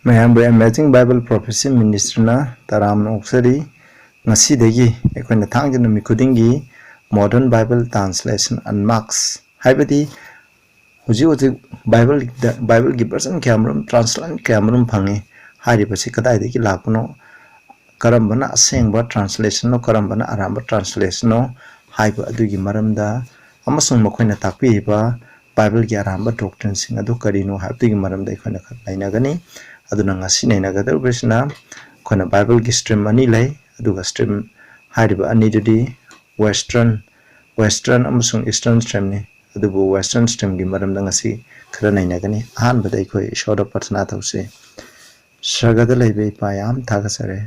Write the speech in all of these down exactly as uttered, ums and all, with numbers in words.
ꯃꯌꯥꯝꯕꯨ Amazing Bible Prophecy Ministryꯅ ꯇꯔꯥꯝꯅ ꯑꯣꯛꯆꯔꯤ꯫ ꯉꯁꯤꯗꯒꯤ ꯑꯩꯈꯣꯏꯅ ꯊꯥꯡꯖ ꯅꯨꯃꯤꯠ ꯈꯨꯗꯤꯡꯒꯤ Modern Bible Translation Unmasked ꯍꯥꯏꯕꯗꯤ ꯍꯧꯖꯤꯛ ꯍꯧꯖꯤꯛ ꯕꯥꯏꯕꯜꯗ, ꯕꯥꯏꯕꯜꯒꯤ version ꯀꯌꯥꯃꯔꯨꯝ, translation ꯀꯌꯥꯃꯔꯨꯝ ꯐꯪꯉꯤ꯫ ꯍꯥꯏꯔꯤꯕꯁꯤ ꯀꯗꯥꯏꯗꯒꯤ ꯂꯥꯛꯄꯅꯣ, ꯀꯔꯝꯕꯅ ꯑꯁꯦꯡꯕ translationꯅꯣ, ꯀꯔꯝꯕꯅ ꯑꯔꯥꯟꯕ translationꯅꯣ ꯍꯥꯏꯕ ꯑꯗꯨꯒꯤ ꯃꯔꯝꯗ ꯑꯃꯁꯨꯡ ꯃꯈꯣꯏꯅ ꯇꯥꯛꯄꯤꯔꯤꯕ ꯕꯥꯏꯕꯜꯒꯤ ꯑꯔꯥꯟꯕ doctrineꯁꯤꯡ ꯑꯗꯨ ꯀꯔꯤꯅꯣ ꯍꯥꯏꯕꯗꯨꯒꯤ ꯃꯔꯝꯗ ꯑꯩꯈꯣꯏꯅ ꯈꯔ ꯅꯩꯅꯒꯅꯤ꯫ ꯑꯗꯨꯅ ꯉꯁꯤ ꯅꯩꯅꯒꯗꯧꯔꯤꯕꯁꯤꯅ ꯑꯩꯈꯣꯏꯅ ꯕꯥꯏꯕꯜꯒꯤ stream ꯑꯅꯤ ꯂꯩ, ꯑꯗꯨꯒ stream ꯍꯥꯏꯔꯤꯕ ꯑꯅꯤꯗꯨꯗꯤ Western, Western ꯑꯃꯁꯨꯡ Eastern streamꯅꯤ꯫ ꯑꯗꯨꯕꯨ Western streamꯒꯤ ꯃꯔꯝꯗ ꯉꯁꯤ ꯈꯔ ꯅꯩꯅꯒꯅꯤ꯫ ꯑꯍꯥꯟꯕꯗ ꯑꯩꯈꯣꯏ ꯏꯁꯣꯔꯗ ꯄ꯭ꯔꯊꯅꯥ ꯇꯧꯁꯤ꯫ ꯁ꯭ꯋꯔꯒꯗ ꯂꯩꯕ ꯏꯄꯥ, ꯌꯥꯝ ꯊꯥꯒꯠꯆꯔꯤ꯫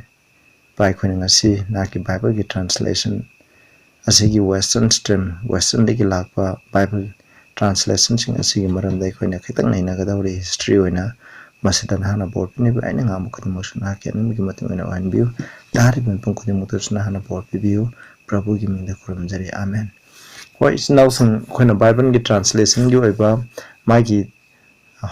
ꯏꯄꯥ, ꯑꯩꯈꯣꯏꯅ ꯉꯁꯤ ꯅꯍꯥꯛꯀꯤ ꯕꯥꯏꯕꯜꯒꯤ translation ꯑꯁꯤꯒꯤ Western stream, Westernꯗꯒꯤ ꯂꯥꯛꯄ ꯕꯥꯏꯕꯜ translationꯁꯤꯡ ꯑꯁꯤꯒꯤ ꯃꯔꯝꯗ ꯑꯩꯈꯣꯏꯅ ꯈꯤꯇꯪ ꯅꯩꯅꯒꯗꯧꯔꯤ꯫ History ꯑꯣꯏꯅ ꯃꯁꯤꯗ ꯅꯍꯥꯛꯅ ꯕꯣꯔ ꯄꯤꯅꯕ, ꯑꯩꯅ ꯉꯥꯡꯕ ꯈꯨꯗꯤꯡꯃꯛꯁꯨ ꯅꯍꯥꯛꯀꯤ ꯑꯅꯤꯡꯕꯒꯤ ꯃꯇꯨꯡ ꯏꯟꯅ ꯑꯣꯏꯍꯟꯕꯤꯌꯨ꯫ ꯇꯥꯔꯤꯕ ꯃꯤꯄꯨꯝ ꯈꯨꯗꯤꯡꯃꯛꯇꯁꯨ ꯅꯍꯥꯛꯅ ꯕꯣꯔ ꯄꯤꯕꯤꯌꯨ꯫ ꯄ꯭ꯔꯚꯨꯒꯤ ꯃꯤꯡꯗ ꯈꯨꯔꯨꯝꯖꯔꯤ, ꯑꯥꯃꯦꯟ꯫ ꯍꯣꯏ, ꯏꯆꯤꯟ ꯏꯅꯥꯎꯁꯤꯡ, ꯑꯩꯈꯣꯏꯅ ꯕꯥꯏꯕꯜꯒꯤ translationꯒꯤ ꯑꯣꯏꯕ ꯃꯥꯒꯤ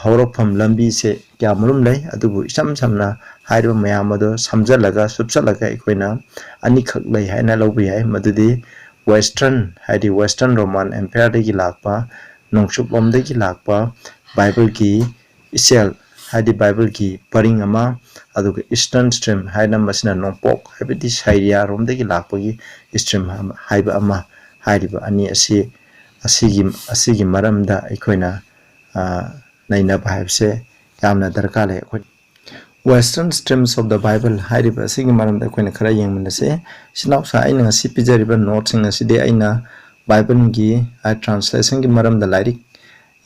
ꯍꯧꯔꯛꯐꯝ ꯂꯝꯕꯤꯁꯦ ꯀꯌꯥꯃꯔꯨꯝ ꯂꯩ, ꯑꯗꯨꯕꯨ ꯏꯆꯝ ꯆꯝꯅ ꯍꯥꯏꯔꯤꯕ ꯃꯌꯥꯝ ꯑꯗꯣ ꯁꯝꯖꯜꯂꯒ, ꯁꯨꯞꯆꯜꯂꯒ ꯑꯩꯈꯣꯏꯅ ꯑꯅꯤꯈꯛ ꯂꯩ ꯍꯥꯏꯅ ꯂꯧꯕ ꯌꯥꯏ꯫ ꯃꯗꯨꯗꯤ Western, ꯍꯥꯏꯗꯤ Western Roman Empireꯗꯒꯤ ꯂꯥꯛꯄ, ꯅꯣꯡꯆꯨꯞꯂꯣꯝꯗꯒꯤ ꯂꯥꯛꯄ ꯕꯥꯏꯕꯜꯒꯤ ꯏꯆꯦꯜ, ꯍꯥꯏꯗꯤ ꯕꯥꯏꯕꯜꯒꯤ ꯄꯔꯤꯡ ꯑꯃ, ꯑꯗꯨꯒ Eastern stream ꯍꯥꯏꯅ ꯃꯁꯤꯅ ꯅꯣꯡꯄꯣꯛ, ꯍꯥꯏꯕꯗꯤ ꯁꯥꯏꯔꯤꯌꯥꯔꯣꯝꯗꯒꯤ ꯂꯥꯛꯄꯒꯤ stream ꯍꯥꯏꯕ ꯑꯃ, ꯍꯥꯏꯔꯤꯕ ꯑꯅꯤ ꯑꯁꯤ, ꯑꯁꯤꯒꯤ, ꯑꯁꯤꯒꯤ ꯃꯔꯝꯗ ꯑꯩꯈꯣꯏꯅ, ꯑ, ꯅꯩꯅꯕ ꯍꯥꯏꯕꯁꯦ ꯌꯥꯝꯅ ꯗꯔꯀꯥꯔ ꯂꯩ꯫ ꯑꯩꯈꯣꯏ Western Streams of the Bible ꯍꯥꯏꯔꯤꯕ ꯑꯁꯤꯒꯤ ꯃꯔꯝꯗ ꯑꯩꯈꯣꯏꯅ ꯈꯔ ꯌꯦꯡꯃꯤꯟꯅꯁꯤ꯫ ꯏꯆꯤꯟ ꯏꯅꯥꯎꯁꯥ, ꯑꯩꯅ ꯉꯁꯤ ꯄꯤꯖꯔꯤꯕ noteꯁꯤꯡ ꯑꯁꯤꯗꯤ ꯑꯩꯅ ꯕꯥꯏꯕꯜꯒꯤ, ꯑ, translationꯒꯤ ꯃꯔꯝꯗ ꯂꯥꯏꯔꯤꯛ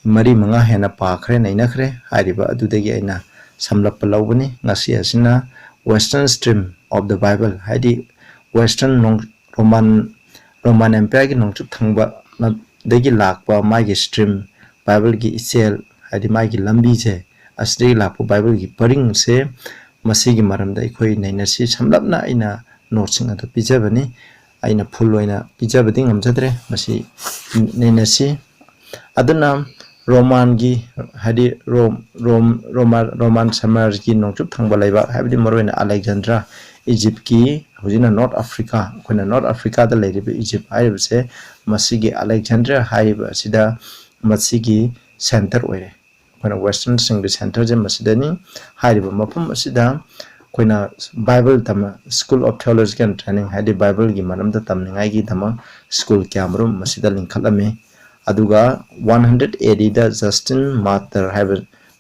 ꯃꯔꯤ ꯃꯉꯥ ꯍꯦꯟꯅ ꯄꯥꯈ꯭ꯔꯦ, ꯅꯩꯅꯈ꯭ꯔꯦ꯫ ꯍꯥꯏꯔꯤꯕ ꯑꯗꯨꯗꯒꯤ ꯑꯩꯅ ꯁꯝꯂꯞꯄ ꯂꯧꯕꯅꯤ꯫ ꯉꯁꯤ ꯑꯁꯤꯅ Western Stream of the Bible, ꯍꯥꯏꯗꯤ Western ꯅꯣꯡ-, Roman, Roman Empireꯒꯤ ꯅꯣꯡꯆꯨꯞ ꯊꯪꯕ ꯗꯒꯤ ꯂꯥꯛꯄ ꯃꯥꯒꯤ stream, ꯕꯥꯏꯕꯜꯒꯤ ꯏꯆꯦꯜ, ꯍꯥꯏꯗꯤ ꯃꯥꯒꯤ ꯂꯝꯕꯤꯁꯦ, ꯑꯁꯤꯗꯒꯤ ꯂꯥꯛꯄ ꯕꯥꯏꯕꯜꯒꯤ ꯄꯔꯤꯡꯁꯦ, ꯃꯁꯤꯒꯤ ꯃꯔꯝꯗ ꯑꯩꯈꯣꯏ ꯅꯩꯅꯁꯤ꯫ ꯁꯝꯂꯞꯅ ꯑꯩꯅ noteꯁꯤꯡ ꯑꯗꯨ ꯄꯤꯖꯕꯅꯤ꯫ ꯑꯩꯅ full ꯑꯣꯏꯅ ꯄꯤꯖꯕꯗꯤ ꯉꯝꯖꯗ꯭ꯔꯦ, ꯃꯁꯤ ꯅꯩꯅꯁꯤ꯫ ꯑꯗꯨꯅ ꯔꯣꯃꯥꯟꯒꯤ, ꯍꯥꯏꯗꯤ ꯔꯣꯝ ꯔꯣꯝ ꯔꯣꯃꯥꯟ ꯔꯣꯃꯥꯟ ꯁꯥꯝꯔꯥꯖ꯭ꯌꯒꯤ ꯅꯣꯡꯆꯨꯞ ꯊꯪꯕ ꯂꯩꯕꯥꯛ, ꯍꯥꯏꯕꯗꯤ ꯃꯔꯨꯑꯣꯏꯅ ꯑꯂꯦꯛꯖꯥꯟꯗ꯭ꯔꯥ, ꯏꯖꯤꯞꯀꯤ, ꯍꯧꯖꯤꯛꯅ ꯅꯣꯔꯠ ꯑꯐ꯭ꯔꯤꯀꯥ, ꯑꯩꯈꯣꯏꯅ ꯅꯣꯔꯠ ꯑꯐ꯭ꯔꯤꯀꯥꯗ ꯂꯩꯔꯤꯕ ꯏꯖꯤꯞ ꯍꯥꯏꯔꯤꯕꯁꯦ, ꯃꯁꯤꯒꯤ ꯑꯂꯦꯛꯖꯥꯟꯗ꯭ꯔꯤꯌꯥ ꯍꯥꯏꯔꯤꯕ ꯑꯁꯤꯗ ꯃꯁꯤꯒꯤ ꯁꯦꯟꯇꯔ ꯑꯣꯏꯔꯦ꯫ ꯑꯩꯈꯣꯏꯅ ꯋꯦꯁꯇꯔꯟꯁꯤꯡꯒꯤ ꯁꯦꯟꯇꯔꯁꯦ ꯃꯁꯤꯗꯅꯤ꯫ ꯍꯥꯏꯔꯤꯕ ꯃꯐꯝ ꯑꯁꯤꯗ ꯑꯩꯈꯣꯏꯅ ꯕꯥꯏꯕꯜ ꯇꯝ School of Theological Training, ꯍꯥꯏꯗꯤ ꯕꯥꯏꯕꯜꯒꯤ ꯃꯔꯝꯗ ꯇꯝꯅꯤꯡꯉꯥꯏꯒꯤꯗꯃꯛ ꯁ꯭ꯀꯨꯜ ꯀꯌꯥꯃꯔꯨꯝ ꯃꯁꯤꯗ ꯂꯤꯡꯈꯠꯂꯝꯃꯤ꯫ ꯑꯗꯨꯒ ꯋꯥꯟ ꯍꯟꯗ꯭ꯔꯦꯠ ꯑꯦ ꯗꯤꯗ ꯖꯁꯇꯤꯟ ꯃꯥꯔꯇꯔ ꯍꯥꯏꯕ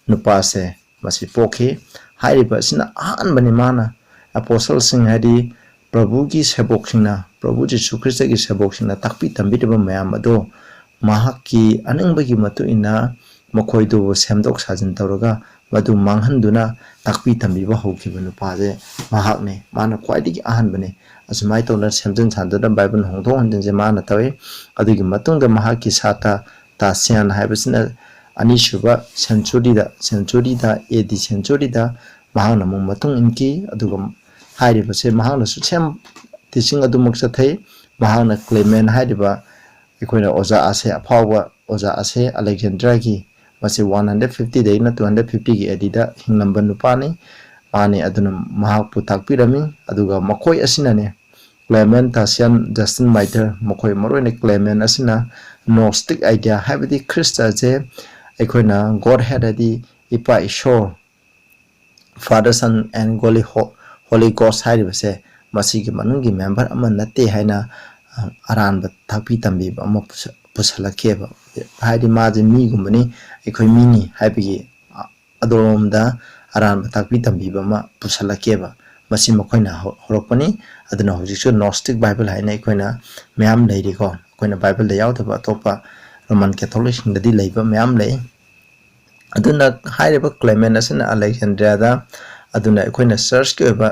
ꯅꯨꯄꯥꯁꯦ ꯃꯁꯤ ꯄꯣꯛꯈꯤ꯫ ꯍꯥꯏꯔꯤꯕ ꯑꯁꯤꯅ ꯑꯍꯥꯟꯕꯅꯤ, ꯃꯥꯅ ꯑꯦꯄꯣꯁꯜꯁꯤꯡ, ꯍꯥꯏꯗꯤ ꯄ꯭ꯔꯚꯨꯒꯤ ꯁꯦꯕꯣꯛꯁꯤꯡꯅ, ꯄ꯭ꯔꯚꯨ ꯖꯤꯁꯨ ꯈ꯭ꯔꯤꯁꯇꯒꯤ ꯁꯦꯕꯣꯛꯁꯤꯡꯅ ꯇꯥꯛꯄꯤ ꯇꯝꯕꯤꯔꯤꯕ ꯃꯌꯥꯝ ꯑꯗꯣ ꯃꯍꯥꯛꯀꯤ ꯑꯅꯤꯡꯕꯒꯤ ꯃꯇꯨꯡ ꯏꯟꯅ ꯃꯈꯣꯏꯗꯨꯕꯨ ꯁꯦꯝꯗꯣꯛ ꯁꯥꯖꯤꯟ ꯇꯧꯔꯒ ꯃꯗꯨ ꯃꯥꯡꯍꯟꯗꯨꯅ ꯇꯥꯛꯄꯤ ꯇꯝꯕꯤꯕ ꯍꯧꯈꯤꯕ ꯅꯨꯄꯥꯁꯦ ꯃꯍꯥꯛꯅꯤ꯫ ꯃꯥꯅ ꯈ꯭ꯋꯥꯏꯗꯒꯤ ꯑꯍꯥꯟꯕꯅꯤ꯫ ꯑꯁꯨꯃꯥꯏꯅ ꯇꯧꯅ ꯁꯦꯝꯖꯤꯟ ꯁꯥꯖꯤꯟꯗꯨꯅ ꯕꯥꯏꯕꯜ ꯍꯣꯡꯗꯣꯛ ꯍꯣꯟꯖꯤꯟꯁꯦ ꯃꯥꯅ ꯇꯧꯏ꯫ ꯑꯗꯨꯒꯤ ꯃꯇꯨꯡꯗ ꯃꯍꯥꯛꯀꯤ ꯁꯥꯇ꯭ꯔ ꯇꯥꯁꯤꯌꯥꯟ ꯍꯥꯏꯕꯁꯤꯅ ꯑꯅꯤꯁꯨꯕ ꯁꯦꯟꯆꯨꯔꯤꯗ, ꯁꯦꯟꯆꯨꯔꯤꯗ, ꯑꯦ ꯗꯤ ꯁꯦꯟꯆꯨꯔꯤꯗ ꯃꯍꯥꯛꯅ ꯑꯃꯨꯛ ꯃꯇꯨꯡ ꯏꯟꯈꯤ꯫ ꯑꯗꯨꯒ ꯍꯥꯏꯔꯤꯕꯁꯦ ꯃꯍꯥꯛꯅꯁꯨ ꯁꯦꯝ ꯇꯤꯆꯤꯡ ꯑꯗꯨꯃꯛ ꯆꯠꯊꯩ꯫ ꯃꯍꯥꯛꯅ ꯀ꯭ꯂꯦꯃꯦꯟ ꯍꯥꯏꯔꯤꯕ ꯑꯩꯈꯣꯏꯅ ꯑꯣꯖꯥ ꯑꯁꯦ, ꯑꯐꯥꯎꯕ ꯑꯣꯖꯥ ꯑꯁꯦ ꯑꯂꯦꯛꯖꯦꯟꯗ꯭ꯔꯤꯌꯥꯒꯤ, ꯃꯁꯤ ꯋꯥꯟ ꯍꯟꯗ꯭ꯔꯦꯠ ꯐꯤꯐꯇꯤꯗꯒꯤꯅ ꯇꯨ ꯍꯟꯗ꯭ꯔꯦꯠ ꯐꯤꯐꯇꯤꯒꯤ ꯑꯦ ꯗꯤꯗ ꯍꯤꯡꯂꯝꯕ ꯅꯨꯄꯥꯅꯤ꯫ ꯃꯥꯅꯤ꯫ ꯑꯗꯨꯅ ꯃꯍꯥꯛꯄꯨ ꯇꯥꯛꯄꯤꯔꯝꯃꯤ꯫ ꯑꯗꯨꯒ ꯃꯈꯣꯏ ꯑꯁꯤꯅꯅꯦ, ꯀ꯭ꯂꯦꯃꯦꯟ, ꯇꯥꯁꯤꯌꯥꯟ, ꯖꯁꯇꯤꯟ ꯃꯥꯏꯇꯔ, ꯃꯈꯣꯏ ꯃꯔꯨꯑꯣꯏꯅ ꯀ꯭ꯂꯦꯃꯦꯟ ꯑꯁꯤꯅ ꯅꯣꯁꯇꯤꯛ ꯑꯥꯏꯗꯤꯌꯥ, ꯍꯥꯏꯕꯗꯤ ꯈ꯭ꯔꯤꯁꯇꯁꯦ ꯑꯩꯈꯣꯏꯅ ꯒꯣꯗ ꯍꯦꯗ, ꯍꯥꯏꯗꯤ ꯏꯄꯥ ꯏꯁꯣꯔ, Father, Son and Holy, Holy Ghost ꯍꯥꯏꯔꯤꯕꯁꯦ ꯃꯁꯤꯒꯤ ꯃꯅꯨꯡꯒꯤ ꯃꯦꯝꯕꯔ ꯑꯃ ꯅꯠꯇꯦ ꯍꯥꯏꯅ ꯑ, ꯑꯔꯥꯟꯕ ꯇꯥꯛꯄꯤ ꯇꯝꯕꯤꯕ ꯑꯃ ꯄꯨꯁ-, ꯄꯨꯁꯜꯂꯛꯈꯤꯑꯕ꯫ ꯍꯥꯏꯗꯤ ꯃꯥꯁꯦ ꯃꯤꯒꯨꯝꯕꯅꯤ, ꯑꯩꯈꯣꯏ ꯃꯤꯅꯤ ꯍꯥꯏꯕꯒꯤ, ꯑ, ꯑꯗꯣꯝꯗ ꯑꯔꯥꯟꯕ ꯇꯥꯛꯄꯤ ꯇꯝꯕꯤꯕ ꯑꯃ ꯄꯨꯁꯜꯂꯛꯈꯤꯑꯕ꯫ ꯃꯁꯤ ꯃꯈꯣꯏꯅ ꯍꯧ-, ꯍꯧꯔꯛꯄꯅꯤ꯫ ꯑꯗꯨꯅ ꯍꯧꯖꯤꯛꯁꯨ ꯅꯣꯁꯇꯤꯛ ꯕꯥꯏꯕꯜ ꯍꯥꯏꯅ ꯑꯩꯈꯣꯏꯅ ꯃꯌꯥꯝ ꯂꯩꯔꯤꯀꯣ꯫ ꯑꯩꯈꯣꯏꯅ ꯕꯥꯏꯕꯜꯗ ꯌꯥꯎꯗꯕ ꯑꯇꯣꯞꯄ ꯔꯣꯃꯟ ꯀꯦꯊꯣꯂꯤꯛꯁꯤꯡꯗꯗꯤ ꯂꯩꯕ ꯃꯌꯥꯝ ꯂꯩ꯫ ꯑꯗꯨꯅ ꯍꯥꯏꯔꯤꯕ ꯀ꯭ꯂꯦꯃꯦꯟ ꯑꯁꯤꯅ ꯑꯂꯦꯛꯖꯦꯟꯗ꯭ꯔꯤꯌꯥꯗ, ꯑꯗꯨꯅ ꯑꯩꯈꯣꯏꯅ ꯆꯔꯆꯀꯤ ꯑꯣꯏꯕ,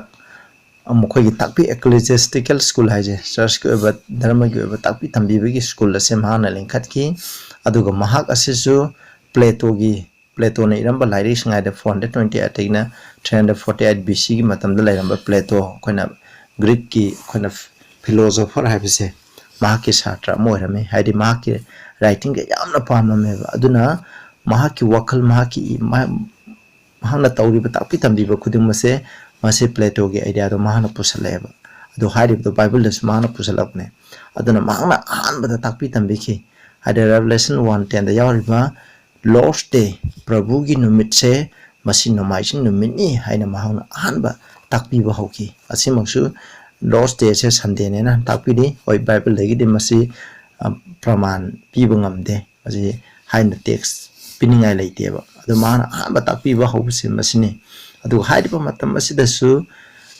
ꯃꯈꯣꯏꯒꯤ ꯇꯥꯛꯄꯤ, ecclesiastical school ꯍꯥꯏꯁꯦ, ꯆꯔꯆꯀꯤ ꯑꯣꯏꯕ, ꯙꯔꯃꯒꯤ ꯑꯣꯏꯕ ꯇꯥꯛꯄꯤ ꯇꯝꯕꯤꯕꯒꯤ ꯁ꯭ꯀꯨꯜ ꯑꯁꯦ ꯃꯍꯥꯛꯅ ꯂꯤꯡꯈꯠꯈꯤ꯫ ꯑꯗꯨꯒ ꯃꯍꯥꯛ ꯑꯁꯤꯁꯨ ꯄ꯭ꯂꯦꯇꯣꯒꯤ, ꯄ꯭ꯂꯦꯇꯣꯅ ꯏꯔꯝꯕ ꯂꯥꯏꯔꯤꯛꯁꯤꯡ ꯍꯥꯏꯗꯤ ꯐꯣꯔ ꯍꯟꯗ꯭ꯔꯦꯠ ꯇ꯭ꯋꯦꯟꯇꯤ ꯑꯩꯠꯇꯒꯤꯅ three hundred forty eight B ꯁꯤꯒꯤ ꯃꯇꯝꯗ ꯂꯩꯔꯝꯕ ꯄ꯭ꯂꯦꯇꯣ, ꯑꯩꯈꯣꯏꯅ ꯒ꯭ꯔꯤꯛꯀꯤ ꯑꯩꯈꯣꯏꯅ ꯐꯤꯂꯣꯁꯣꯐꯔ ꯍꯥꯏꯕꯁꯦ ꯃꯍꯥꯛꯀꯤ ꯁꯥꯇ꯭ꯔ ꯑꯃ ꯑꯣꯏꯔꯝꯃꯤ꯫ ꯍꯥꯏꯗꯤ ꯃꯍꯥꯛꯀꯤ ꯔꯥꯏꯇꯤꯡꯒ ꯌꯥꯝꯅ ꯄꯥꯝꯂꯝꯃꯦꯕ꯫ ꯑꯗꯨꯅ ꯃꯍꯥꯛꯀꯤ ꯋꯥꯈꯜ, ꯃꯍꯥꯛꯀꯤ ꯃꯍꯥꯛꯅ ꯇꯧꯔꯤꯕ ꯇꯥꯛꯄꯤ ꯇꯝꯕꯤꯕ ꯈꯨꯗꯤꯡꯃꯛꯁꯦ ꯃꯁꯤ ꯄ꯭ꯂꯦꯇꯣꯒꯤ ꯑꯥꯏꯗꯤꯌꯥꯗꯣ ꯃꯍꯥꯛꯅ ꯄꯨꯁꯜꯂꯛꯑꯦꯕ꯫ ꯑꯗꯨ ꯍꯥꯏꯔꯤꯕꯗꯣ ꯕꯥꯏꯕꯜꯗꯁꯨ ꯃꯍꯥꯛꯅ ꯄꯨꯁꯜꯂꯛꯄꯅꯦ꯫ ꯑꯗꯨꯅ ꯃꯍꯥꯛꯅ ꯑꯍꯥꯟꯕꯗ ꯇꯥꯛꯄꯤ ꯇꯝꯕꯤꯈꯤ꯫ ꯍꯥꯏꯗꯤ Revelation one ten ꯗ ꯌꯥꯎꯔꯤꯕ Lord's Day, ꯄ꯭ꯔꯚꯨꯒꯤ ꯅꯨꯃꯤꯠꯁꯦ, ꯃꯁꯤ ꯅꯣꯡꯃꯥꯏꯖꯤꯡ ꯅꯨꯃꯤꯠꯅꯤ ꯍꯥꯏꯅ ꯃꯍꯥꯛꯅ ꯑꯍꯥꯟꯕ ꯇꯥꯛꯄꯤꯕ ꯍꯧꯈꯤ꯫ ꯑꯁꯤꯃꯛꯁꯨ Lord's Day ꯁꯦ Sunday ꯅꯦꯅ ꯇꯥꯛꯄꯤꯔꯤ꯫ ꯍꯣꯏ, ꯕꯥꯏꯕꯜꯗꯒꯤꯗꯤ ꯃꯁꯤ, ꯑ, ꯄ꯭ꯔꯃꯥꯟ ꯄꯤꯕ ꯉꯝꯗꯦ꯫ ꯃꯁꯤ ꯍꯥꯏꯅ ꯇꯦꯛꯁ ꯄꯤꯅꯤꯡꯉꯥꯏ ꯂꯩꯇꯦꯕ꯫ ꯑꯗꯨ ꯃꯥꯅ ꯑꯍꯥꯟꯕ ꯇꯥꯛꯄꯤꯕ ꯍꯧꯕꯁꯤ ꯃꯁꯤꯅꯤ꯫ ꯑꯗꯨꯒ ꯍꯥꯏꯔꯤꯕ ꯃꯇꯝ ꯑꯁꯤꯗꯁꯨ,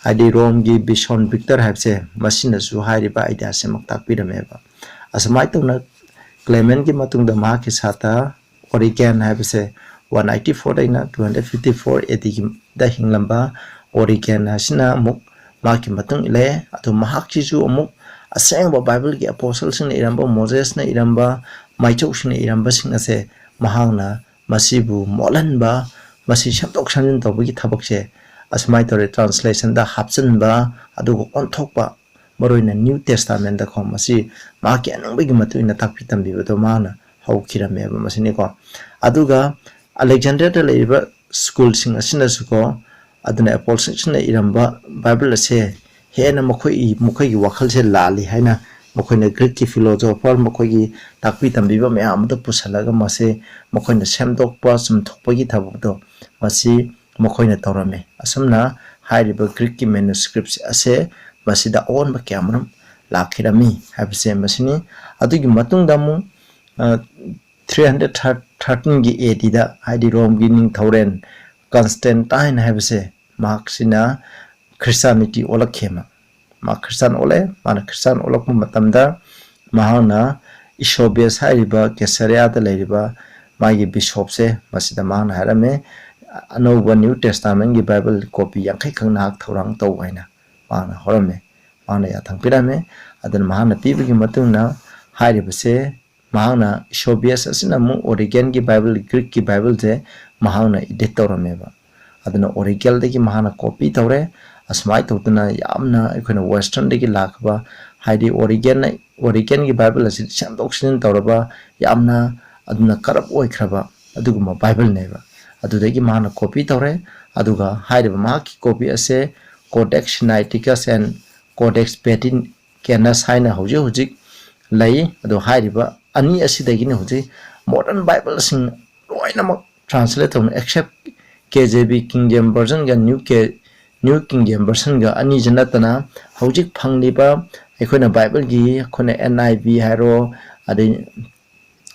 ꯍꯥꯏꯗꯤ ꯔꯣꯝꯒꯤ ꯕꯤꯁꯣꯟ ꯚꯤꯛꯇꯔ ꯍꯥꯏꯕꯁꯦ, ꯃꯁꯤꯅꯁꯨ ꯍꯥꯏꯔꯤꯕ ꯑꯥꯏꯗꯤꯌꯥꯁꯤꯃꯛ ꯇꯥꯛꯄꯤꯔꯝꯃꯦꯕ꯫ ꯑꯁꯨꯃꯥꯏꯅ ꯇꯧꯅ ꯀ꯭ꯂꯦꯃꯦꯟꯒꯤ ꯃꯇꯨꯡꯗ ꯃꯍꯥꯛꯀꯤ ꯁꯥꯇ꯭ꯔ ꯑꯣꯔꯤꯒꯦꯟ ꯍꯥꯏꯕꯁꯦ, one ninety four ꯗꯩꯅ two hundred fifty four A D ꯒꯤ ꯗ ꯍꯤꯡꯂꯝꯕ ꯑꯣꯔꯤꯒꯦꯟ ꯑꯁꯤꯅ ꯑꯃꯨꯛ ꯃꯍꯥꯛꯀꯤ ꯃꯇꯨꯡ ꯏꯜꯂꯦ꯫ ꯑꯗꯨ ꯃꯍꯥꯛꯁꯤꯁꯨ ꯑꯃꯨꯛ ꯑꯁꯦꯡꯕ ꯕꯥꯏꯕꯜꯒꯤ ꯑꯦꯄꯣꯁꯜꯁꯤꯡꯅ ꯏꯔꯝꯕ, ꯃꯣꯖꯦꯁꯅ ꯏꯔꯝꯕ, ꯃꯥꯏꯆꯧꯁꯤꯡꯅ ꯏꯔꯝꯕꯁꯤꯡ ꯑꯁꯦ ꯃꯍꯥꯛꯅ ꯃꯁꯤꯕꯨ ꯃꯣꯠꯍꯟꯕ, ꯃꯁꯤ ꯁꯦꯝꯗꯣꯛ ꯁꯦꯝꯖꯤꯟ ꯇꯧꯕꯒꯤ ꯊꯕꯛꯁꯦ ꯑꯁꯨꯃꯥꯏꯅ ꯇꯧꯔꯦ, ꯇ꯭ꯔꯥꯟꯁꯂꯦꯁꯟꯗ ꯍꯥꯞꯆꯤꯟꯕ, ꯑꯗꯨꯒ ꯑꯣꯟꯊꯣꯛꯄ, ꯃꯔꯨꯑꯣꯏꯅ ꯅ꯭ꯌꯨ ꯇꯦꯁꯇꯥꯃꯦꯟꯗꯀꯣ, ꯃꯁꯤ ꯃꯍꯥꯛꯀꯤ ꯑꯅꯤꯡꯕꯒꯤ ꯃꯇꯨꯡ ꯏꯟꯅ ꯇꯥꯛꯄꯤ ꯇꯝꯕꯤꯕꯗꯣ ꯃꯥꯅ ꯍꯧꯈꯤꯔꯝꯃꯦꯕ ꯃꯁꯤꯅꯤꯀꯣ꯫ ꯑꯗꯨꯒ ꯑꯂꯦꯛꯖꯥꯟꯗ꯭ꯔꯤꯌꯥꯗ ꯂꯩꯔꯤꯕ ꯁ꯭ꯀꯨꯜꯁꯤꯡ ꯑꯁꯤꯅꯁꯨꯀꯣ, ꯑꯗꯨꯅ ꯑꯦꯄꯣꯁꯜꯁꯤꯡꯅ ꯏꯔꯝꯕ ꯕꯥꯏꯕꯜ ꯑꯁꯦ ꯍꯦꯟꯅ ꯃꯈꯣꯏ, ꯃꯈꯣꯏꯒꯤ ꯋꯥꯈꯜꯁꯦ ꯂꯥꯜꯂꯤ ꯍꯥꯏꯅ ꯃꯈꯣꯏꯅ ꯒ꯭ꯔꯤꯛꯀꯤ ꯐꯤꯂꯣꯁꯣꯐꯔ, ꯃꯈꯣꯏꯒꯤ ꯇꯥꯛꯄꯤ ꯇꯝꯕꯤꯕ ꯃꯌꯥꯝ ꯑꯃꯗ ꯄꯨꯁꯜꯂꯒ ꯃꯁꯦ ꯃꯈꯣꯏꯅ ꯁꯦꯝꯗꯣꯛꯄ, ꯆꯨꯝꯊꯣꯛꯄꯒꯤ ꯊꯕꯛꯇꯣ ꯃꯁꯤ ꯃꯈꯣꯏꯅ ꯇꯧꯔꯝꯃꯤ꯫ ꯑꯁꯨꯝꯅ ꯍꯥꯏꯔꯤꯕ ꯒ꯭ꯔꯤꯛꯀꯤ ꯃꯦꯅꯨꯁꯀ꯭ꯔꯤꯞ ꯑꯁꯦ ꯃꯁꯤꯗ ꯑꯑꯣꯟꯕ ꯀꯌꯥ ꯃꯔꯨꯝ ꯂꯥꯛꯈꯤꯔꯝꯃꯤ ꯍꯥꯏꯕꯁꯦ ꯃꯁꯤꯅꯤ꯫ ꯑꯗꯨꯒꯤ ꯃꯇꯨꯡꯗ ꯑꯃꯨꯛ, ꯑ, three hundred thirteen ꯒꯤ A D ꯗ, ꯍꯥꯏꯗꯤ ꯔꯣꯝꯒꯤ ꯅꯤꯡꯊꯧꯔꯦꯜ ꯀꯟꯁꯇꯦꯟꯇꯥꯏꯟ ꯍꯥꯏꯕꯁꯦ, ꯃꯍꯥꯛꯁꯤꯅ ꯈ꯭ꯔꯤꯁꯇꯥꯅꯤꯇꯤ ꯑꯣꯜꯂꯛꯈꯤ꯫ ꯃꯥ, ꯃꯥ ꯈ꯭ꯔꯤꯁꯇꯥꯟ ꯑꯣꯜꯂꯛꯑꯦ꯫ ꯃꯥꯅ ꯈ꯭ꯔꯤꯁꯇꯥꯟ ꯑꯣꯜꯂꯛꯄ ꯃꯇꯝꯗ ꯃꯍꯥꯛꯅ ꯏꯁꯣꯕꯤꯌꯁ ꯍꯥꯏꯔꯤꯕ ꯀꯦꯁꯔꯤꯌꯥꯗ ꯂꯩꯔꯤꯕ ꯃꯥꯒꯤ ꯕꯤꯁꯣꯞꯁꯦ, ꯃꯁꯤꯗ ꯃꯍꯥꯛꯅ ꯍꯥꯏꯔꯝꯃꯦ, "ꯑꯅꯧꯕ ꯅ꯭ꯌꯨ ꯇꯦꯁꯇꯥꯃꯦꯟꯒꯤ ꯕꯥꯏꯕꯜ ꯀꯣꯄꯤ ꯌꯥꯡꯈꯩ ꯈꯛ ꯅꯍꯥꯛ ꯊꯧꯔꯥꯡ ꯇꯧ" ꯍꯥꯏꯅ ꯃꯍꯥꯛꯅ ꯍꯧꯔꯝꯃꯦ꯫ ꯃꯍꯥꯛꯅ ꯌꯥꯊꯪ ꯄꯤꯔꯝꯃꯦ꯫ ꯑꯗꯨꯅ ꯃꯍꯥꯛꯅ ꯄꯤꯕꯒꯤ ꯃꯇꯨꯡ ꯏꯟꯅ ꯍꯥꯏꯔꯤꯕꯁꯦ, ꯃꯍꯥꯛꯅ, ꯏꯁꯣꯕꯤꯌꯁ ꯑꯁꯤꯅ ꯑꯃꯨꯛ ꯑꯣꯔꯤꯒꯦꯟꯒꯤ ꯕꯥꯏꯕꯜ, ꯒ꯭ꯔꯤꯛꯀꯤ ꯕꯥꯏꯕꯜꯁꯦ ꯃꯍꯥꯛꯅ ꯏꯗꯤꯠ ꯇꯧꯔꯝꯃꯦꯕ꯫ ꯑꯗꯨꯅ ꯑꯣꯔꯤꯒꯦꯟꯗꯒꯤ ꯃꯍꯥꯛꯅ ꯀꯣꯄꯤ ꯇꯧꯔꯦ꯫ ꯑꯁꯨꯃꯥꯏꯅ ꯇꯧꯗꯅ ꯌꯥꯝꯅ ꯑꯩꯈꯣꯏꯅ ꯋꯦꯁꯇꯔꯟꯗꯒꯤ ꯂꯥꯛꯄ ꯍꯥꯏꯗꯤ Origen, Origenꯒꯤ Bible ꯑꯁꯤ ꯁꯦꯝꯗꯣꯛ ꯁꯦꯝꯖꯤꯟ ꯇꯧꯔꯕ, ꯌꯥꯝꯅ ꯑꯗꯨꯅ corrupt ꯑꯣꯏꯈ꯭ꯔꯕ ꯑꯗꯨꯒꯨꯝꯕ Bibleꯅꯦꯕ꯫ ꯑꯗꯨꯗꯒꯤ ꯃꯥꯅ copy ꯇꯧꯔꯦ꯫ ꯑꯗꯨꯒ ꯍꯥꯏꯔꯤꯕ ꯃꯍꯥꯛꯀꯤ copy ꯑꯁꯦ Codex Sinaiticus and Codex Vaticanus ꯍꯥꯏꯅ ꯍꯧꯖꯤꯛ ꯍꯧꯖꯤꯛ ꯂꯩ꯫ ꯑꯗꯣ ꯍꯥꯏꯔꯤꯕ ꯑꯅꯤ ꯑꯁꯤꯗꯒꯤꯅꯤ ꯍꯧꯖꯤꯛ modern Bibleꯁꯤꯡ ꯂꯣꯏꯅꯃꯛ translate ꯇꯧꯅ, except K J V, King James Versionꯒ New K, New King James Versionꯒ ꯑꯅꯤꯁꯤ ꯅꯠꯇꯅ ꯍꯧꯖꯤꯛ ꯐꯪꯂꯤꯕ ꯑꯩꯈꯣꯏꯅ Bibleꯒꯤ, ꯑꯩꯈꯣꯏꯅ N I V ꯍꯥꯏꯔꯣ, ꯑꯗꯩ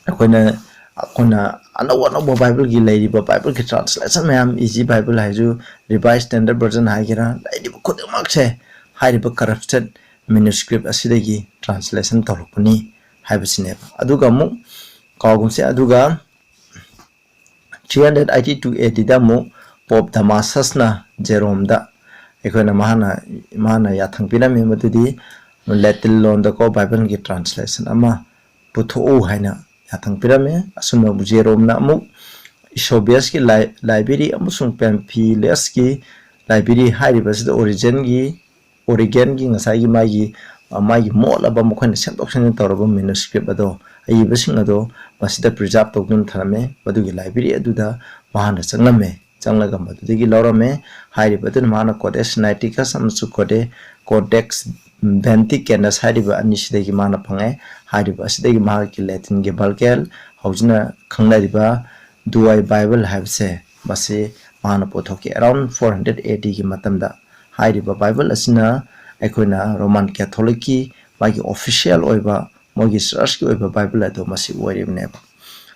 ꯑꯩꯈꯣꯏꯅ, ꯑꯩꯈꯣꯏꯅ ꯑꯅꯧ ꯑꯅꯧꯕ Bibleꯒꯤ ꯂꯩꯔꯤꯕ Bibleꯒꯤ translation ꯃꯌꯥꯝ, Easy Bible ꯍꯥꯏꯔꯁꯨ, Revised Standard Version ꯍꯥꯏꯒꯦꯔꯥ, ꯂꯩꯔꯤꯕ ꯈꯨꯗꯤꯡꯃꯛꯁꯦ ꯍꯥꯏꯔꯤꯕ corrupted manuscript ꯑꯁꯤꯗꯒꯤ translation ꯇꯧꯔꯛꯄꯅꯤ ꯍꯥꯏꯕꯁꯤꯅꯦꯕ꯫ ꯑꯗꯨꯒ ꯑꯃꯨꯛ ꯀꯥꯎꯒꯨꯝꯁꯦ, ꯑꯗꯨꯒ three hundred eighty-two A Dꯗ ꯑꯃꯨꯛ Pope Damasusꯅ Jeromeꯗ, ꯑꯩꯈꯣꯏꯅ ꯃꯍꯥꯛꯅ, ꯃꯍꯥꯛꯅ ꯌꯥꯊꯪ ꯄꯤꯔꯝꯃꯤ, ꯃꯗꯨꯗꯤ Latin ꯂꯣꯟꯗꯀꯣ Bibleꯒꯤ translation ꯑꯃ ꯄꯨꯊꯣꯛꯎ ꯍꯥꯏꯅ ꯌꯥꯊꯪ ꯄꯤꯔꯝꯃꯤ꯫ ꯑꯁꯨꯝꯅ Jeromeꯅ ꯑꯃꯨꯛ Eusebiusꯀꯤ ꯂꯥꯏ-, library ꯑꯃꯁꯨꯡ Pamphilesꯀꯤ library ꯍꯥꯏꯔꯤꯕꯁꯤꯗ Origenꯒꯤ, Origenꯒꯤ ꯉꯁꯥꯏꯒꯤ ꯃꯥꯒꯤ, ꯑ, ꯃꯥꯒꯤ ꯃꯣꯠꯂꯕ, ꯃꯈꯣꯏꯅ ꯁꯦꯝꯗꯣꯛ ꯁꯦꯝꯖꯤꯟ ꯇꯧꯔꯕ manuscript ꯑꯗꯣ, ꯑꯏꯕꯁꯤꯡ ꯑꯗꯣ ꯃꯁꯤꯗ preserve ꯇꯧꯗꯨꯅ ꯊꯝꯂꯝꯃꯦ꯫ ꯃꯗꯨꯒꯤ library ꯑꯗꯨꯗ ꯃꯍꯥꯛꯅ ꯆꯪꯂꯝꯃꯦ꯫ ꯆꯪꯂꯒ ꯃꯗꯨꯗꯒꯤ ꯂꯧꯔꯝꯃꯦ꯫ ꯍꯥꯏꯔꯤꯕ ꯑꯗꯨꯅ ꯃꯥꯅ Codex Sinaiticus ꯑꯃꯁꯨꯡ Code-, Codex Vaticanus ꯍꯥꯏꯔꯤꯕ ꯑꯅꯤꯁꯤꯗꯒꯤ ꯃꯥꯅ ꯐꯪꯉꯦ꯫ ꯍꯥꯏꯔꯤꯕ ꯑꯁꯤꯗꯒꯤ ꯃꯍꯥꯛꯀꯤ Latinꯒꯤ Vulgate, ꯍꯧꯖꯤꯛꯅ ꯈꯪꯅꯔꯤꯕ Douay Bible ꯍꯥꯏꯕꯁꯦ, ꯃꯁꯤ ꯃꯥꯅ ꯄꯨꯊꯣꯛꯈꯤ꯫ Around four hundred A Dꯒꯤ ꯃꯇꯝꯗ ꯍꯥꯏꯔꯤꯕ Bible ꯑꯁꯤꯅ ꯑꯩꯈꯣꯏꯅ Roman Catholicꯀꯤ ꯃꯥꯒꯤ official ꯑꯣꯏꯕ, ꯃꯣꯏꯒꯤ churchꯀꯤ ꯑꯣꯏꯕ Bible ꯑꯗꯨ ꯃꯁꯤ ꯑꯣꯏꯔꯤꯕꯅꯦꯕ꯫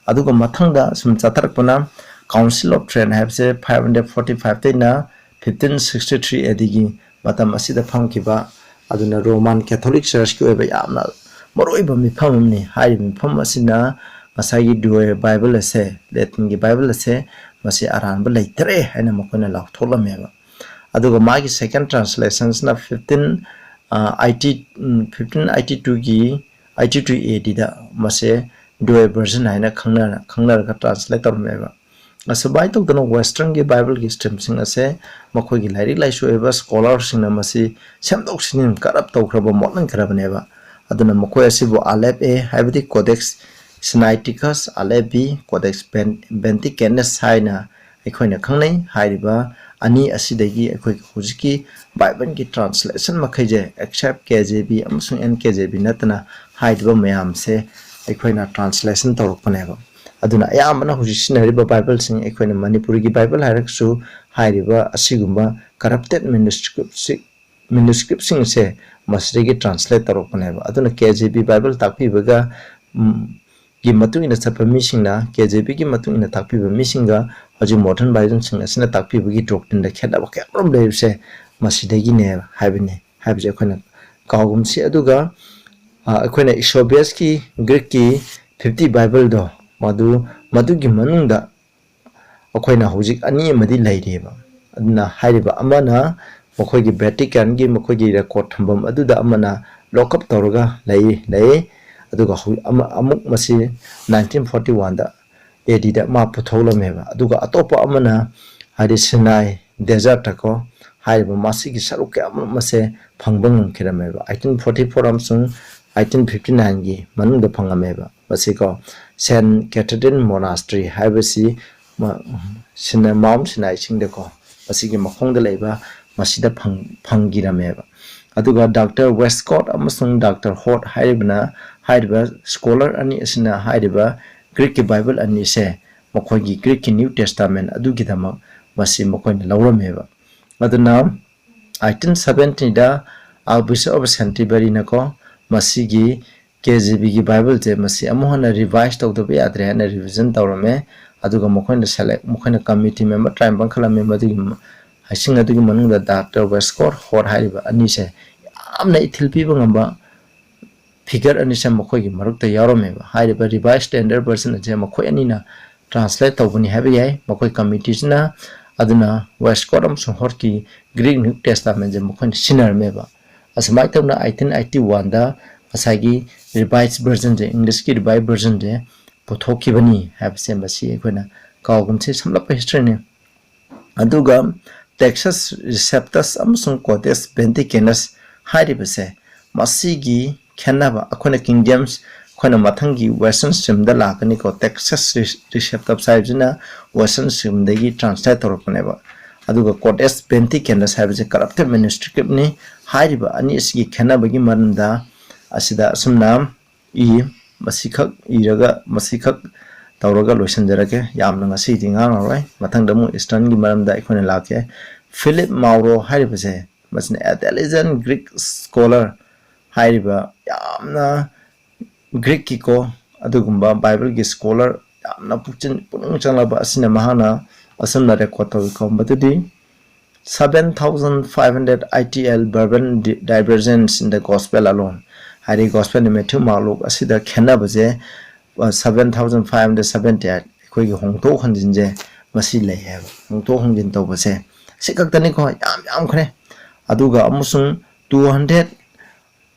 ꯑꯗꯨꯒ ꯃꯊꯪꯗ ꯁꯨꯝ ꯆꯠꯊꯔꯛꯄꯅ Council of Trent ꯍꯥꯏꯕꯁꯦ five hundred forty fiveꯇꯩꯅ fifteen sixty three A Dꯒꯤ ꯃꯇꯝ ꯑꯁꯤꯗ ꯐꯝꯈꯤꯕ, ꯑꯗꯨꯅ Roman Catholic Churchꯀꯤ ꯑꯣꯏꯕ ꯌꯥꯝꯅ ꯃꯔꯨꯑꯣꯏꯕ ꯃꯤꯐꯝ ꯑꯃꯅꯤ꯫ ꯍꯥꯏꯔꯤꯕ ꯃꯤꯐꯝ ꯑꯁꯤꯅ ꯉꯁꯥꯏꯒꯤ Douay Bible ꯑꯁꯦ, Latinꯒꯤ Bible ꯑꯁꯦ, ꯃꯁꯤ ꯑꯔꯥꯟꯕ ꯂꯩꯇ꯭ꯔꯦ ꯍꯥꯏꯅ ꯃꯈꯣꯏꯅ ꯂꯥꯎꯊꯣꯛꯂꯝꯃꯦꯕ꯫ ꯑꯗꯨꯒ ꯃꯥꯒꯤ second translationꯁꯤꯅ fifteen, ꯑ, eighty, um, fifteen eighty twoꯒꯤ, eighty two A Dꯗ ꯃꯁꯦ Douay Version ꯍꯥꯏꯅ ꯈꯪꯅ-, ꯈꯪꯅꯔꯒ translate ꯇꯧꯔꯝꯃꯦꯕ꯫ ꯑꯁꯨꯃꯥꯏꯅ ꯇꯧꯗꯅ Westernꯒꯤ Bibleꯒꯤ streamꯁꯤꯡ ꯑꯁꯦ ꯃꯈꯣꯏꯒꯤ ꯂꯥꯏꯔꯤꯛ ꯂꯥꯏꯁꯨ ꯑꯣꯏꯕ scholarꯁꯤꯡꯅ ꯃꯁꯤ ꯁꯦꯝꯗꯣꯛ ꯁꯦꯝꯖꯤꯟ ꯀꯔꯞ ꯇꯧꯈ꯭ꯔꯕ, ꯃꯣꯠꯍꯟꯈ꯭ꯔꯕꯅꯦꯕ꯫ ꯑꯗꯨꯅ ꯃꯈꯣꯏ ꯑꯁꯤꯕꯨ Aleph A ꯍꯥꯏꯕꯗꯤ Codex Sinaiticus, Aleph B, Codex Ven- Vaticanus ꯍꯥꯏꯅ ꯑꯩꯈꯣꯏꯅ ꯈꯪꯅꯩ꯫ ꯍꯥꯏꯔꯤꯕ ꯑꯅꯤ ꯑꯁꯤꯗꯒꯤ ꯑꯩꯈꯣꯏꯒꯤ ꯍꯧꯖꯤꯛꯀꯤ Bibleꯒꯤ translation ꯃꯈꯩꯁꯦ, except K J V ꯑꯃꯁꯨꯡ N K J V ꯅꯠꯇꯅ, ꯍꯥꯏꯔꯤꯕ ꯃꯌꯥꯝꯁꯦ ꯑꯩꯈꯣꯏꯅ translation ꯇꯧꯔꯛꯄꯅꯦꯕ꯫ ꯑꯗꯨꯅ ꯑꯌꯥꯝꯕꯅ ꯍꯧꯖꯤꯛ ꯁꯤꯖꯤꯟꯅꯔꯤꯕ Bibleꯁꯤꯡ, ꯑꯩꯈꯣꯏꯅ ꯃꯅꯤꯄꯨꯔꯤꯒꯤ Bible ꯍꯥꯏꯔꯒꯁꯨ, ꯍꯥꯏꯔꯤꯕ ꯑꯁꯤꯒꯨꯝꯕ corrupted manuscriptꯁꯤ- manuscriptꯁꯤꯡꯁꯦ ꯃꯁꯤꯗꯒꯤ translate ꯇꯧꯔꯛꯄꯅꯦꯕ꯫ ꯑꯗꯨꯅ K J V Bible ꯇꯥꯛꯄꯤꯕꯒ, ꯎꯝ, ꯒꯤ ꯃꯇꯨꯡ ꯏꯟꯅ ꯆꯠꯄ ꯃꯤꯁꯤꯡꯅ, K J Vꯒꯤ ꯃꯇꯨꯡ ꯏꯟꯅ ꯇꯥꯛꯄꯤꯕ ꯃꯤꯁꯤꯡꯒ ꯍꯧꯖꯤꯛ modern Versionꯁꯤꯡ ꯑꯁꯤꯅ ꯇꯥꯛꯄꯤꯕꯒꯤ doctrineꯗ ꯈꯦꯠꯅꯕ ꯀꯌꯥ ꯑꯃꯔꯣꯝ ꯂꯩꯕꯁꯦ ꯃꯁꯤꯗꯒꯤꯅꯦ ꯍꯥꯏꯕꯅꯤ, ꯍꯥꯏꯕꯁꯦ ꯑꯩꯈꯣꯏꯅ ꯀꯥꯎꯒꯨꯝꯁꯤ꯫ ꯑꯗꯨꯒ, ꯑ, ꯑꯩꯈꯣꯏꯅ Eusebiusꯀꯤ, Greekꯀꯤ fifty Bibleꯗꯣ, ꯃꯗꯨ, ꯃꯗꯨꯒꯤ ꯃꯅꯨꯡꯗ ꯑꯩꯈꯣꯏꯅ ꯍꯧꯖꯤꯛ ꯑꯅꯤ ꯑꯃꯗꯤ ꯂꯩꯔꯤꯑꯕ꯫ ꯑꯗꯨꯅ ꯍꯥꯏꯔꯤꯕ ꯑꯃꯅ ꯃꯈꯣꯏꯒꯤ Vaticanꯒꯤ ꯃꯈꯣꯏꯒꯤ record ꯊꯝꯐꯝ ꯑꯗꯨꯗ ꯑꯃꯅ lock up ꯇꯧꯔꯒ ꯂꯩ, ꯂꯩ꯫ ꯑꯗꯨꯒ ꯍꯧ-, ꯑꯃ-, ꯑꯃꯨꯛ ꯃꯁꯤ nineteen forty oneꯗ A Dꯗ ꯃꯥ ꯄꯨꯊꯣꯛꯂꯝꯃꯦꯕ꯫ ꯑꯗꯨꯒ ꯑꯇꯣꯞꯄ ꯑꯃꯅ, ꯍꯥꯏꯗꯤ Sinai desertꯀꯣ, ꯍꯥꯏꯔꯤꯕ ꯃꯁꯤꯒꯤ ꯁꯔꯨꯛ ꯀꯌꯥ ꯑꯃ ꯃꯁꯦ ꯐꯪꯕ ꯉꯝꯈꯤꯔꯝꯃꯦꯕ꯫ Eighteen forty four ꯑꯃꯁꯨꯡ eighteen fifty nineꯒꯤ ꯃꯅꯨꯡꯗ ꯐꯪꯉꯝꯃꯦꯕ꯫ ꯃꯁꯤꯀꯣ, Saint Catherine Monastery ꯍꯥꯏꯕꯁꯤ ꯃ-, ꯁꯤꯅ-, Mount Sinai ꯆꯤꯡꯗꯀꯣ, ꯃꯁꯤꯒꯤ ꯃꯈꯣꯡꯗ ꯂꯩꯕ ꯃꯁꯤꯗ ꯐꯪ-, ꯐꯪꯈꯤꯔꯝꯃꯦꯕ꯫ ꯑꯗꯨꯒ Doctor Westcott ꯑꯃꯁꯨꯡ Doctor Hort ꯍꯥꯏꯔꯤꯕꯅ, ꯍꯥꯏꯔꯤꯕ scholar ꯑꯅꯤ ꯑꯁꯤꯅ ꯍꯥꯏꯔꯤꯕ Greekꯀꯤ Bible ꯑꯅꯤꯁꯦ ꯃꯈꯣꯏꯒꯤ Greekꯀꯤ New Testament ꯑꯗꯨꯒꯤꯗꯃꯛ ꯃꯁꯤ ꯃꯈꯣꯏꯅ ꯂꯧꯔꯝꯃꯦꯕ꯫ ꯑꯗꯨꯅ eighteen seventyꯗ Archbishop of Canterburyꯅꯀꯣ, ꯃꯁꯤꯒꯤ K J Vꯒꯤ Bibleꯁꯦ ꯃꯁꯤ ꯑꯃꯨꯛ ꯍꯟꯅ revise ꯇꯧꯗꯕ ꯌꯥꯗ꯭ꯔꯦ ꯍꯥꯏꯅ revision ꯇꯧꯔꯝꯃꯦ꯫ ꯑꯗꯨꯒ ꯃꯈꯣꯏꯅ select, ꯃꯈꯣꯏꯅ committee member ꯇꯔꯥꯅꯤꯄꯥꯟ ꯈꯜꯂꯝꯃꯦ꯫ ꯃꯗꯨꯒꯤ ꯃ-, ꯍꯥꯏꯁꯤꯡ ꯑꯗꯨꯒꯤ ꯃꯅꯨꯡꯗ Doctor Westcott Hort ꯍꯥꯏꯔꯤꯕ ꯑꯅꯤꯁꯦ ꯌꯥꯝꯅ ꯏꯊꯤꯜ ꯄꯤꯕ ꯉꯝꯕ figure ꯑꯅꯤꯁꯦ ꯃꯈꯣꯏꯒꯤ ꯃꯔꯛꯇ ꯌꯥꯎꯔꯝꯃꯦꯕ꯫ ꯍꯥꯏꯔꯤꯕ Revised Standard Version ꯑꯁꯦ ꯃꯈꯣꯏ ꯑꯅꯤꯅ translate ꯇꯧꯕꯅꯤ ꯍꯥꯏꯕ ꯌꯥꯏ, ꯃꯈꯣꯏ committeeꯁꯤꯅ꯫ ꯑꯗꯨꯅ Westcott ꯑꯃꯁꯨꯡ Hortꯀꯤ Greek New Testamentꯁꯦ ꯃꯈꯣꯏꯅ ꯁꯤꯟꯅꯔꯝꯃꯦꯕ꯫ ꯑꯁꯨꯃꯥꯏꯅ ꯇꯧꯅ eighteen eighty oneꯗ ꯉꯁꯥꯏꯒꯤ Revised Versionꯁꯦ, Englishꯀꯤ Revised Versionꯁꯦ ꯄꯨꯊꯣꯛꯈꯤꯕꯅꯤ ꯍꯥꯏꯕꯁꯦ ꯃꯁꯤ ꯑꯩꯈꯣꯏꯅ ꯀꯥꯎꯒꯨꯝꯁꯤ, ꯁꯝꯂꯞꯄ historyꯅꯤ꯫ ꯑꯗꯨꯒ Textus Receptus ꯑꯃꯁꯨꯡ Codex Vaticanus ꯍꯥꯏꯔꯤꯕꯁꯦ, ꯃꯁꯤꯒꯤ ꯈꯦꯠꯅꯕ, ꯑꯩꯈꯣꯏꯅ King James, ꯑꯩꯈꯣꯏꯅ ꯃꯊꯪꯒꯤ Western Streamꯗ ꯂꯥꯛꯀꯅꯤꯀꯣ꯫ Textus Receptus ꯍꯥꯏꯕꯁꯤꯅ Western Streamꯗꯒꯤ translate ꯇꯧꯔꯛꯄꯅꯦꯕ꯫ ꯑꯗꯨꯒ Codex Vaticanus ꯍꯥꯏꯕꯁꯦ corrupted manuscriptꯅꯤ꯫ ꯍꯥꯏꯔꯤꯕ ꯑꯅꯤ ꯑꯁꯤꯒꯤ ꯈꯦꯠꯅꯕꯒꯤ ꯃꯔꯝꯗ ꯑꯁꯤꯗ ꯑꯁꯨꯝꯅ ꯏ, ꯃꯁꯤꯈꯛ ꯏꯔꯒ ꯃꯁꯤꯈꯛ ꯇꯧꯔꯒ ꯂꯣꯏꯁꯤꯟꯖꯔꯒꯦ꯫ ꯌꯥꯝꯅ ꯉꯁꯤꯗꯤ ꯉꯥꯡꯉꯔꯣꯏ꯫ ꯃꯊꯪꯗ ꯑꯃꯨꯛ Easternꯒꯤ ꯃꯔꯝꯗ ꯑꯩꯈꯣꯏꯅ ꯂꯥꯛꯀꯦ꯫ Philip Mauro ꯍꯥꯏꯔꯤꯕꯁꯦ, ꯃꯁꯤꯅ Italian Greek scholar ꯍꯥꯏꯔꯤꯕ, ꯌꯥꯝꯅ Greekꯀꯤꯀꯣ, ꯑꯗꯨꯒꯨꯝꯕ Bibleꯒꯤ scholar ꯌꯥꯝꯅ ꯄꯨꯛꯆꯤꯟ ꯄꯨꯛꯅꯤꯡ ꯆꯪꯂꯕ ꯑꯁꯤꯅ ꯃꯍꯥꯛꯅ ꯑꯁꯨꯝꯅ record ꯇꯧꯏꯀꯣ꯫ ꯃꯗꯨꯗꯤ seven thousand five hundred I T L verbal di-, divergence in the gospel alone꯫ ꯍꯥꯏꯗꯤ gospel ꯅ Matthew, Mark, Luke ꯑꯁꯤꯗ ꯈꯦꯠꯅꯕꯁꯦ, ꯑ, seven thousand five hundred seventy eight ꯑꯩꯈꯣꯏꯒꯤ ꯍꯣꯡꯗꯣꯛ ꯍꯟꯖꯤꯟꯁꯦ ꯃꯁꯤ ꯂꯩ ꯍꯥꯏꯕ꯫ ꯍꯣꯡꯗꯣꯛ ꯍꯣꯡꯖꯤꯟ ꯇꯧꯕꯁꯦ ꯁꯤ ꯈꯛꯇꯅꯤꯀꯣ, ꯌꯥꯝ ꯌꯥꯝꯈ꯭ꯔꯦ꯫ ꯑꯗꯨꯒ ꯑꯃꯁꯨꯡ two hundred,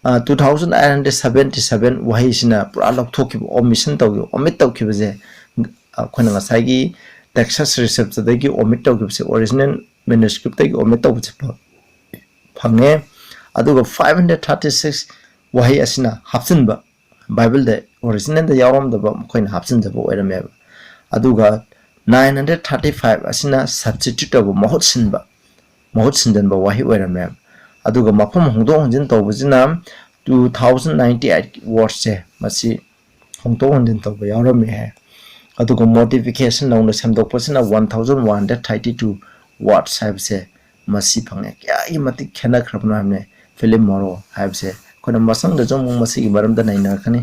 ꯑ, two thousand eight hundred seventy seven ꯋꯥꯍꯩꯁꯤꯅ ꯄꯨꯔꯥ ꯂꯧꯊꯣꯛꯈꯤꯕ, omission ꯇꯧꯈꯤꯕ, omit ꯇꯧꯈꯤꯕꯁꯦ, ꯑꯩꯈꯣꯏꯅ ꯉꯁꯥꯏꯒꯤ Textus Receptusꯇꯒꯤ omit ꯇꯧꯈꯤꯕꯁꯦ, original manuscriptꯇꯒꯤ omit ꯇꯧꯕꯁꯦ ꯐ-, ꯐꯪꯉꯦ꯫ ꯑꯗꯨꯒ five hundred thirty six ꯋꯥꯍꯩ ꯑꯁꯤꯅ ꯍꯥꯞꯆꯤꯟꯕ, Bibleꯗ originalꯗ ꯌꯥꯎꯔꯝꯗꯕ ꯃꯈꯣꯏꯅ ꯍꯥꯞꯆꯤꯟꯖꯕ ꯑꯣꯏꯔꯝꯃꯦꯕ꯫ ꯑꯗꯨꯒ nine hundred thirty five ꯑꯁꯤꯅ substitute ꯇꯧꯕ, ꯃꯍꯨꯠ ꯁꯤꯟꯕ, ꯃꯍꯨꯠ ꯁꯤꯟꯖꯟꯕ ꯋꯥꯍꯩ ꯑꯣꯏꯔꯝꯃꯦꯕ꯫ ꯑꯗꯨꯒ ꯃꯐꯝ ꯍꯣꯡꯗꯣꯛ ꯍꯣꯡꯖꯤꯟ ꯇꯧꯕꯁꯤꯅ two thousand ninety eight wordꯁꯦ ꯃꯁꯤ ꯍꯣꯡꯗꯣꯛ ꯍꯣꯡꯖꯤꯟ ꯇꯧꯕ ꯌꯥꯎꯔꯝꯃꯦ ꯍꯥꯏ꯫ ꯑꯗꯨꯒ modification, ꯅꯧꯅ ꯁꯦꯝꯗꯣꯛꯄꯁꯤꯅ one thousand one hundred thirty two words ꯍꯥꯏꯕꯁꯦ ꯃꯁꯤ ꯐꯪꯉꯦ꯫ ꯀꯌꯥꯒꯤ ꯃꯇꯤꯛ ꯈꯦꯠꯅꯈ꯭ꯔꯕꯅꯣ ꯍꯥꯏꯕꯅꯦ Philip Mauro ꯍꯥꯏꯕꯁꯦ꯫ ꯑꯩꯈꯣꯏꯅ ꯃꯊꯪꯗꯁꯨ ꯑꯃꯨꯛ ꯃꯁꯤꯒꯤ ꯃꯔꯝꯗ ꯅꯩꯅꯔꯛꯀꯅꯤ꯫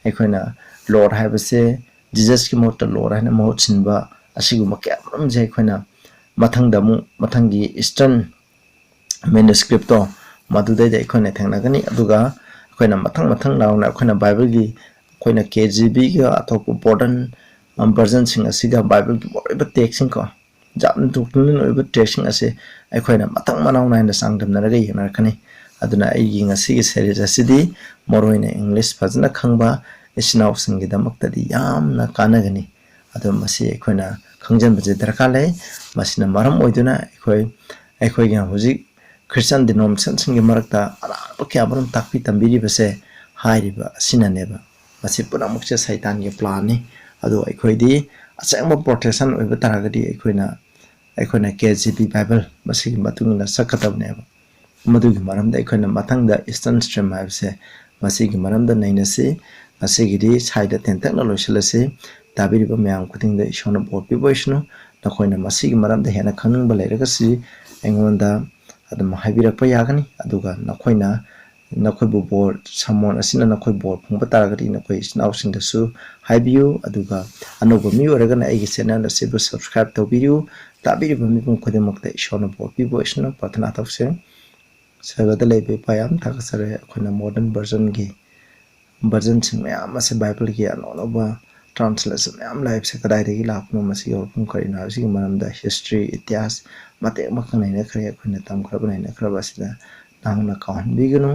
ꯑꯩꯈꯣꯏꯅ Lord ꯍꯥꯏꯕꯁꯦ Jesusꯀꯤ ꯃꯍꯨꯠꯇ Lord ꯍꯥꯏꯅ ꯃꯍꯨꯠ ꯁꯤꯟꯕ, ꯑꯁꯤꯒꯨꯝꯕ ꯀꯌꯥ ꯃꯔꯨꯝꯁꯦ ꯑꯩꯈꯣꯏꯅ ꯃꯊꯪꯗ ꯑꯃꯨꯛ, ꯃꯊꯪꯒꯤ Eastern manuscriptꯇꯣ ꯃꯗꯨꯗꯩꯗ ꯑꯩꯈꯣꯏꯅ ꯊꯦꯡꯅꯒꯅꯤ꯫ ꯑꯗꯨꯒ ꯑꯩꯈꯣꯏꯅ ꯃꯊꯪ ꯃꯊꯪ ꯅꯥꯎꯅ ꯑꯩꯈꯣꯏꯅ Bibleꯒꯤ, ꯑꯩꯈꯣꯏꯅ K J Vꯒ ꯑꯇꯣꯞꯄ modern versionꯁꯤꯡ ꯑꯁꯤꯒ Bibleꯒꯤ ꯑꯣꯏꯕ textꯁꯤꯡꯀꯣ, ꯌꯥꯝꯅ doctrinal ꯑꯣꯏꯕ textꯁꯤꯡ ꯑꯁꯤ ꯑꯩꯈꯣꯏꯅ ꯃꯊꯪ ꯃꯅꯥꯎ ꯅꯥꯏꯅ ꯆꯥꯡꯗꯝꯅꯔꯒ ꯌꯦꯡꯅꯔꯛꯀꯅꯤ꯫ ꯑꯗꯨꯅ ꯑꯩꯒꯤ ꯉꯁꯤꯒꯤ series ꯑꯁꯤꯗꯤ ꯃꯔꯨꯑꯣꯏꯅ English ꯐꯖꯅ ꯈꯪꯕ ꯏꯆꯤꯟ ꯏꯅꯥꯎꯁꯤꯡꯒꯤꯗꯃꯛꯇꯗꯤ ꯌꯥꯝꯅ ꯀꯥꯟꯅꯒꯅꯤ꯫ ꯑꯗꯣ ꯃꯁꯤ ꯑꯩꯈꯣꯏꯅ ꯈꯪꯖꯤꯟꯕꯁꯦ ꯗꯔꯀꯥꯔ ꯂꯩ꯫ ꯃꯁꯤꯅ ꯃꯔꯝ ꯑꯣꯏꯗꯨꯅ ꯑꯩꯈꯣꯏ, ꯑꯩꯈꯣꯏꯒꯤ ꯍꯧꯖꯤꯛ Christian denominationꯁꯤꯡꯒꯤ ꯃꯔꯛꯇ ꯑꯔꯥꯟꯕ ꯀꯌꯥ ꯃꯔꯨꯝ ꯇꯥꯛꯄꯤ ꯇꯝꯕꯤꯔꯤꯕꯁꯦ ꯍꯥꯏꯔꯤꯕ ꯑꯁꯤꯅꯅꯦꯕ꯫ ꯃꯁꯤ ꯄꯨꯝꯅꯃꯛꯁꯦ ꯁꯩꯇꯥꯟꯒꯤ planꯅꯤ꯫ ꯑꯗꯣ ꯑꯩꯈꯣꯏꯗꯤ ꯑꯁꯦꯡꯕ Protestant ꯑꯣꯏꯕ ꯇꯥꯔꯒꯗꯤ ꯑꯩꯈꯣꯏꯅ, ꯑꯩꯈꯣꯏꯅ K J V Bible ꯃꯁꯤꯒꯤ ꯃꯇꯨꯡ ꯏꯟꯅ ꯆꯠꯀꯗꯕꯅꯦꯕ꯫ ꯃꯗꯨꯒꯤ ꯃꯔꯝꯗ ꯑꯩꯈꯣꯏꯅ ꯃꯊꯪꯗ Eastern Stream ꯍꯥꯏꯕꯁꯦ ꯃꯁꯤꯒꯤ ꯃꯔꯝꯗ ꯅꯩꯅꯁꯤ꯫ ꯉꯁꯤꯒꯤꯗꯤ ꯁ꯭ꯋꯥꯏꯗ ꯇꯦꯟꯇꯛꯅ ꯂꯣꯏꯁꯤꯜꯂꯁꯤ꯫ ꯇꯥꯕꯤꯔꯤꯕ ꯃꯌꯥꯝ ꯈꯨꯗꯤꯡꯗ ꯏꯁꯣꯔꯅ ꯕꯣꯔ ꯄꯤꯕ ꯑꯣꯏꯁꯅꯨ꯫ ꯅꯈꯣꯏꯅ ꯃꯁꯤꯒꯤ ꯃꯔꯝꯗ ꯍꯦꯟꯅ ꯈꯪꯅꯤꯡꯕ ꯂꯩꯔꯒꯁꯨ ꯑꯩꯉꯣꯟꯗ ꯑꯗꯨꯝ ꯍꯥꯏꯕꯤꯔꯛꯄ ꯌꯥꯒꯅꯤ꯫ ꯑꯗꯨꯒ ꯅꯈꯣꯏꯅ, ꯅꯈꯣꯏꯕꯨ ꯕꯣꯔ, sermon ꯑꯁꯤꯅ ꯅꯈꯣꯏ ꯕꯣꯔ ꯐꯪꯕ ꯇꯥꯔꯒꯗꯤ ꯅꯈꯣꯏ ꯏꯆꯤꯟ ꯏꯅꯥꯎꯁꯤꯡꯗꯁꯨ ꯍꯥꯏꯕꯤꯌꯨ꯫ ꯑꯗꯨꯒ ꯑꯅꯧꯕ ꯃꯤ ꯑꯣꯏꯔꯒꯅ ꯑꯩꯒꯤ channel ꯑꯁꯤꯕꯨ subscribe ꯇꯧꯕꯤꯌꯨ꯫ ꯇꯥꯕꯤꯔꯤꯕ ꯃꯤꯄꯨꯝ ꯈꯨꯗꯤꯡꯃꯛꯇ ꯏꯁꯣꯔꯅ ꯕꯣꯔ ꯄꯤꯕ ꯑꯣꯏꯁꯅꯨ꯫ ꯄ꯭ꯔꯥꯊꯅꯥ ꯇꯧꯁꯦ꯫ ꯁꯔꯒꯗ ꯂꯩꯕ ꯏꯄꯥ, ꯌꯥꯝ ꯊꯥꯒꯠꯆꯔꯤ꯫ ꯑꯩꯈꯣꯏꯅ modern versionꯒꯤ versionꯁꯤꯡ ꯃꯌꯥꯝ ꯑꯁꯦ Bibleꯒꯤ ꯑꯅꯧ ꯑꯅꯧꯕ translation ꯃꯌꯥꯝ ꯂꯥꯛꯏꯕꯁꯦ ꯀꯗꯥꯏꯗꯒꯤ ꯂꯥꯛꯄꯅꯣ? ꯃꯁꯤꯒꯤ ꯍꯧꯔꯛꯐꯝ ꯀꯔꯤꯅꯣ ꯍꯥꯏꯕꯁꯤꯒꯤ ꯃꯔꯝꯗ history, ꯏꯇꯤꯍꯥꯁ ꯃꯇꯦꯛ ꯑꯃꯈꯛ ꯅꯩꯅꯈ꯭ꯔꯦ꯫ ꯑꯩꯈꯣꯏꯅ ꯇꯝꯈ꯭ꯔꯕ ꯅꯩꯅꯈ꯭ꯔꯕ ꯑꯁꯤꯗ ꯅꯍꯥꯛꯅ ꯀꯥꯎꯍꯟꯕꯤꯒꯅꯨ꯫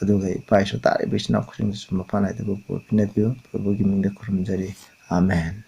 ꯑꯗꯨꯒ ꯏꯄꯥ ꯏꯁꯨ ꯇꯥꯔꯤꯕ ꯏꯆꯤꯟ ꯏꯅꯥꯎ ꯈꯨꯗꯤꯡꯗꯁꯨ ꯃꯄꯥꯟ ꯅꯥꯏꯗꯕ ꯕꯣꯔ ꯄꯤꯅꯕꯤꯌꯨ꯫ ꯄ꯭ꯔꯚꯨꯒꯤ ꯃꯤꯡꯗ ꯈꯨꯔꯨꯝꯖꯔꯤ꯫ ꯑꯥꯃꯦꯟ꯫